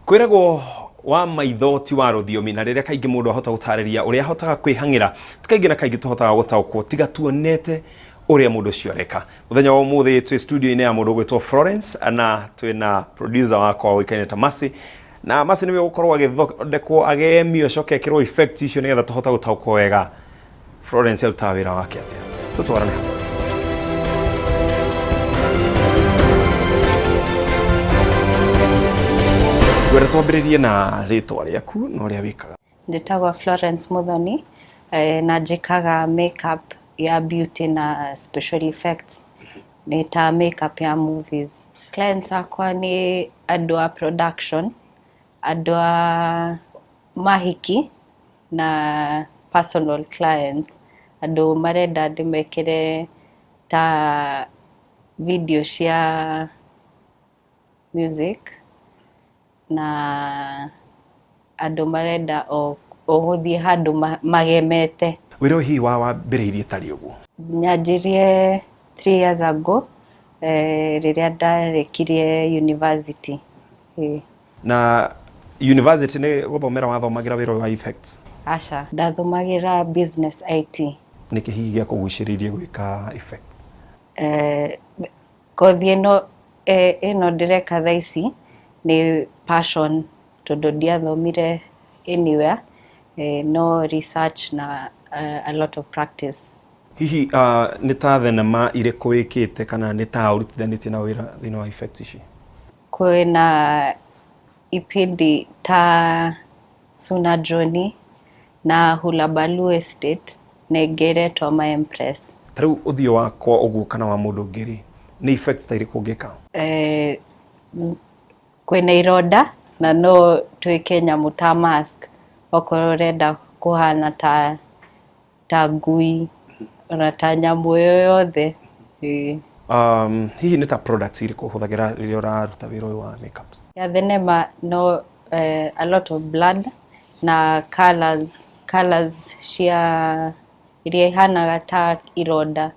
Kwĩragwo wa maitho ti wa rũthiomi, na rĩrĩa kaingĩ mũndũ ahota gũtarĩria ũrĩa ahotaga kwĩhang'ĩra, ti kaingĩ na kaingĩ tũhotaga gũtaũkwo tiga tuonete ũrĩa mũndũ ũcio areka. Mũthenya wa ũmũthĩ twĩ studio-inĩ ya mũndũ ũgwĩtwo Florence na twĩna producer wakwa ũĩkaine ta Mercy, na Mercy nĩwe ũgũkorwo agĩthondekwo agemio acoke ekĩrwo effects icio nĩgetha tũhote gũtaũkwo wega Florence arutaga wĩra wake atĩa. Tũtwarane hamwe. Ngwenda twambĩrĩrie na rĩtwa rĩaku na ũrĩa wĩkaga. Njĩtagwo Florence Muthoni na njĩkaga makeup ya beauty na special effects, nĩ ta makeup ya movies. Clients akwa nĩ andũ a production, andũ a mahiki na personal clients, andũ marenda ndĩmekĩre ta video cia music na andũ marenda o gũthiĩ handũ magemete. Wĩra ũyũ hihi wambĩrĩirie tarĩ ũguo? Nyanjirie 3 years ago, rĩrĩa ndarĩkirie university. Na university nĩ gũthomera wathomagĩra wĩra ũyũ wa effects? Aca, ndathomagĩra business IT. Nĩkĩ hihi gĩakũgucĩrĩirie gwĩka effects? Kothi ĩno ndĩreka thaa ici nĩ passion, tondũ ndiathomire anywhere, no research na a lot of practice. Hihi nĩ ta thenema irĩkũ wĩkĩte kana nĩ ta ũrutithanĩtie na wĩra thĩinĩ wa effects ici? Kwĩna ipindi ta Suna Johnny na Hulabaloo Estate na ĩngĩ ĩretwo My Empress. Ta rĩu ũthiũ wakwa ũguo kana wa mũndũ ũngĩ rĩ, nĩ effects ta irĩkũ ũngĩka? Kwĩna ironda na no twĩke nyamũ ta mask okorwo ũrenda kũhana ta ngui ona ta nyamũ ĩyo yothe. Hihi nĩ ta products irĩkũ ũhũthagĩra rĩrĩa ũraruta wĩra ũyũ wa makeup? Ya thenema no a lot of blood na colors cia iria ihanaga ta ironda,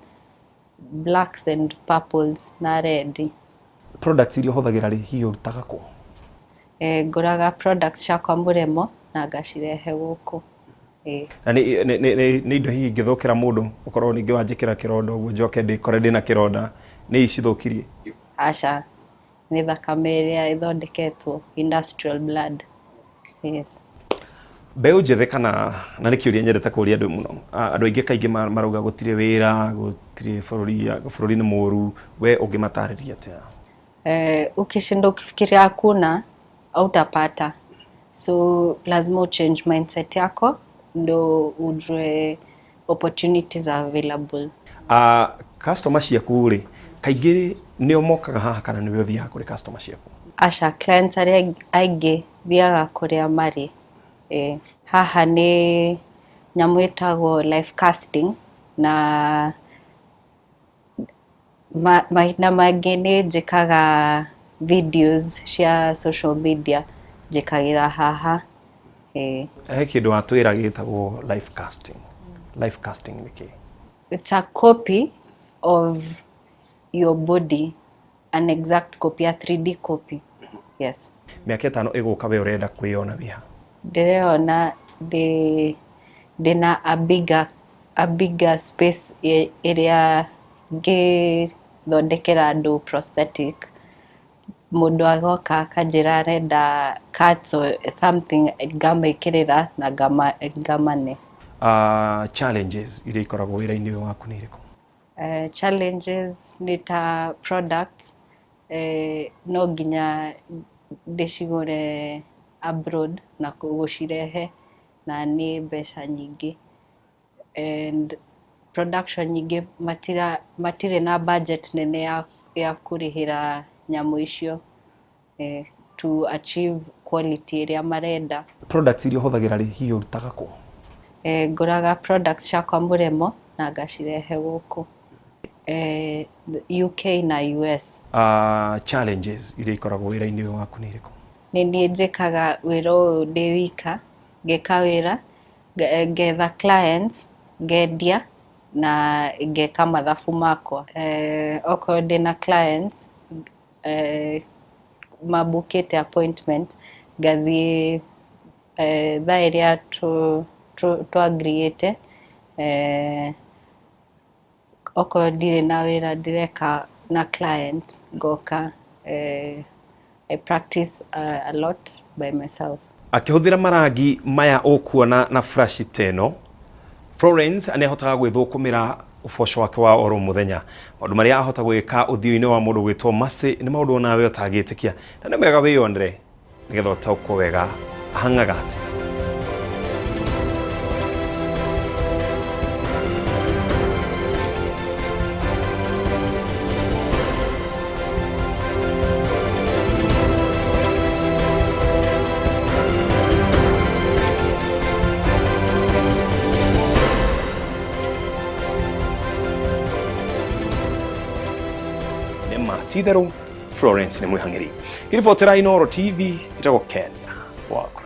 blacks and purples na red. Products iria ũhũthagĩra rĩ, hihi ũrutaga kũ? Ngũraga products ciakwa Mũrĩmo na ngacirehe gũkũ. Na nĩ indo hihi ingĩthũkĩra mũndũ, ũkorwo ningĩ wanjĩkĩra kĩronda ũguo njoke ndĩkore ndĩna kĩronda, nĩ icithũkirie? Aca, nĩ thakame ĩrĩa ĩthondeketwo industrial blood. Yes. Mbeũ njĩthĩ kana na nĩ kĩũria nyendete kũria andũ mũno, andũ aingĩ kaingĩ marauga gũtirĩ wĩra, gũtirĩ bũrũri, bũrũri nĩ mũru, we ũngĩmatarĩria atĩa? Ukishinda ukifikiria hakuna, hautapata. So lazima uchange mindset yako ndo ujue opportunities are available. Customer ciaku rĩ, kaingĩ nĩo mokaga haha kana nĩwe ũthiaga kũrĩ customer ciaku? Aca, clients arĩa aingĩ thiaga kũrĩa marĩ. Haha nĩ nyamũ ĩtagwo life casting na mahinda mangĩ nĩ njĩkaga videos cia social media njĩkagĩra haha. He kĩndũ watwĩra gĩtagwo life casting. Life casting nĩ kĩĩ? It's a copy of your body, an exact copy, a 3D copy. Yes. Mĩaka 5 ĩgũka we ũrenda kwĩyona wĩ ha? Ndĩreyona ndĩna a bigger space ĩrĩa ngĩthondekera andũ prosthetic. Mũndũ agoka akanjĩra arenda cuts or something, ngamĩkĩrĩra na ngamane. Challenges iria ikoragwo wĩra-inĩ ũyũ waku nĩ irĩkũ? Challenges nĩ ta products, no nginya ndĩcigũre abroad na gũcirehe na nĩ mbeca nyingĩ, and production nyingĩ matirĩ na budget nene ya kũrĩhĩra nyamũ icio to achieve quality ĩrĩa marenda. Products iria ũhũthagĩra rĩ, hihi ũrutaga kũ? Ngũraga products ciakwa Mũrĩmo na ngacirehe gũkũ UK na US. Challenges iria ikoragwo wĩra-inĩ ũyũ waku nĩ irĩkũ? Nĩ niĩ njĩkaga wĩra ũyũ ndĩ wika, ngeka wĩra, ngetha clients, ngendia na ngeka mathabu makwa. Okorwo ndĩna clients mabukĩte appointment, Ngathiĩ thaa ĩrĩa twa-agree-ĩte, okorwo ndirĩ na wĩra ndĩreka na client ngoka. I practice a lot by myself. Akĩhũthĩra marangi maya ũkuona na brush ta ĩno, Florence nĩ ahotaga gwĩthũkũmĩra ũboco wake wa oro mũthenya. Maũndũ marĩa ahota gwĩka ũthiũ-inĩ wa mũndũ gwĩtwo Mercy nĩ maũndũ onawe ũtangĩtĩkia. Na nĩ wega wĩyonere nĩgetha ũtaũkwo wega ahang'aga atĩa. Nĩ ma ti itherũ Florence nĩ mwĩhang'ĩri. Ngĩribotera Inooro TV, njĩtagwo Ken Wakwa.